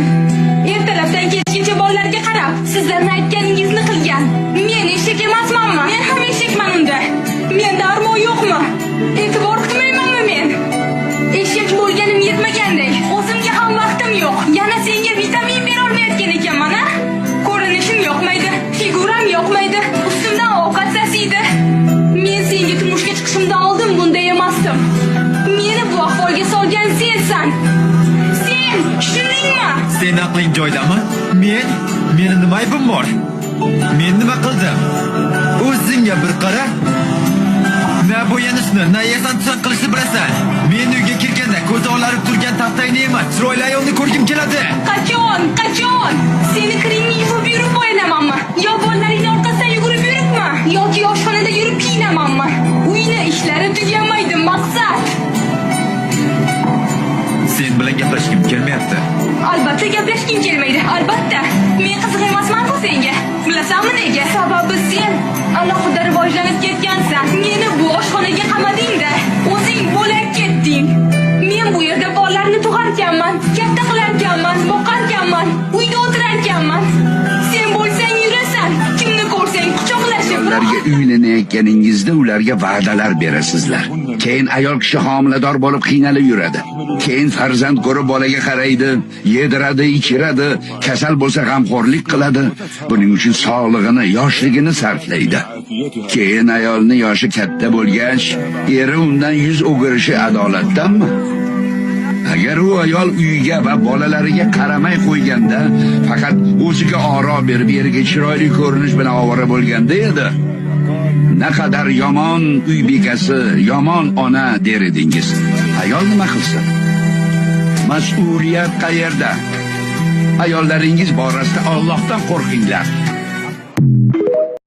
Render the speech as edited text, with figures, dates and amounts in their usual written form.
sen. Ertalabdan kechgacha bolalarga qarab, sizlarni aytganingizni qilgan. Men eshak emasmanmi? Men ham eshakman unda. Menda armon yo'qmi? E'tibor kutmaymanmi men? Eshak bo'lganim yetmagandek, o'zimga ham vaqtim yo'q. Yana senga vitamin bera olmayotgan ekanman, a? Ko'rinishim yoqmaydi, figuram yoqmaydi, ustimdan ovqat sasiydi. Men senga turmushga chiqishimdan oldin bunday emasdim. Meni bu ahvolga solgan sensan. Sen, tushundingmi? Sen aqling joyidami? Men? Meni nima aybim bor? Men nima qildim? O'zingga bir qara. Na bo'yanishni, na yasan-tusan qilishni bilasan. Men uyga kirganda ko'zi olarib turgan taxtayni emas, chiroyli ayolni ko'rgim keladi. Qachon? Qachon? Seni kiringni yuvib yurib bo'yanamanmi? Yo bolalaringni orqasidan yugurib yuribmi? Yoki oshxonada yurib kiyinamanmi? Uyni ishlari tugamaydi, Maqsad. Sen bilan gaplashgim kelmayapti. Albatta gaplashging kelmaydi, albatta. Men qiziq emasman-ku senga. Bilasanmi nega? Sababi sen alohida rivojlanib ketgansan. Meni bu oshxonaga qamading-da, o'zing bo'lak ketding. Men bu yerda bolalarni tug'arkanman, katta qilarkanman, boqarkanman, uyda o'tirarkanman. Sen bo'lsang yurasan, kimni ko'rsang quchoqlashib. Ayollarga uylanayotganingizda ularga va'dalar berasizlar. Keyin ayol kishi homilador bo'lib qiynalib yuradi. Keyin farzand ko'rib bolaga qaraydi, yediradi, ichiradi, kasal bo'lsa g'amxo'rlik qiladi. Buning uchun sog'lig'ini, yoshligini sarflaydi. Keyin ayolni yoshi katta bo'lgach, eri undan yuz o'girishi adolatdanmi? Agar u ayol uyiga va bolalariga qaramay qo'yganda, faqat o'ziga oro berib, eriga chiroyli ko'rinish bilan ovora bo'lganda edi, naqadar yomon uy bekasi, yomon ona der edingiz. Ayol nima qilsin? Mas'uliyat qayerda? Ayollaringiz borasida Allohdan qo'rqinglar.